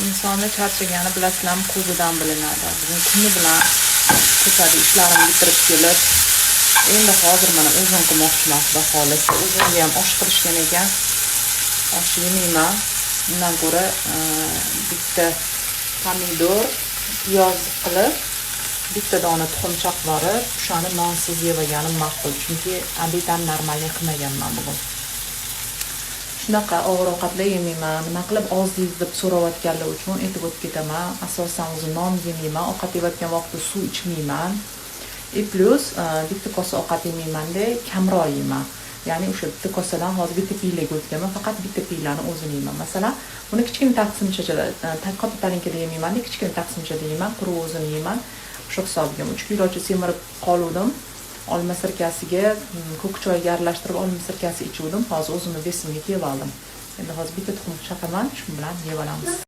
Insonni charchagani, bilasizlarmi, ko'zidan bilinadi. Bugun kuni bilan ko'chada ishlarimni bitirib kelib, endi hozir mana ужин qilmoqchiman, xudo xohlasa. Ужин ga ham osh qilishgan ekan, osh yemayman. Undan ko'ra bitta pomidor, piyoz qilib, bitta dona tuxum chaqib borib, o'shani nonsiz yeb olganim ma'qul, chunki обед ham нормальный qilmaganman bugun. Shunaqa og'ir ovqatlar yemayman. Nima qilib ozdingiz deb so'rayotganlar uchun aytib o'tib ketaman: asosan o'zi non yemayman, ovqat yeyotgan vaqtda suv ichmayman и плюс bitta kosa ovqat yemaymanda, kamroq yeyman. Ya'ni o'sha bitta kosadan hozir bitta piylaga o'tganman, faqat bitta piylani o'zini yeyman. Masalan, buni kichkina taqsimchada, katta talinkada yemaymanda, kichkina taqsimchada yeyman, quruq o'zini yeyman. O'sha hisobiga 3 kilocha semirib qoluvdim. Olma sirkasiga, ko'k choyga aralashtirib olma sirkasi ichuvdim. Hozir o'zimni вес imga kelib oldim. Endi hozir bitta tuxum chaqaman, shu bilan yeb olamiz.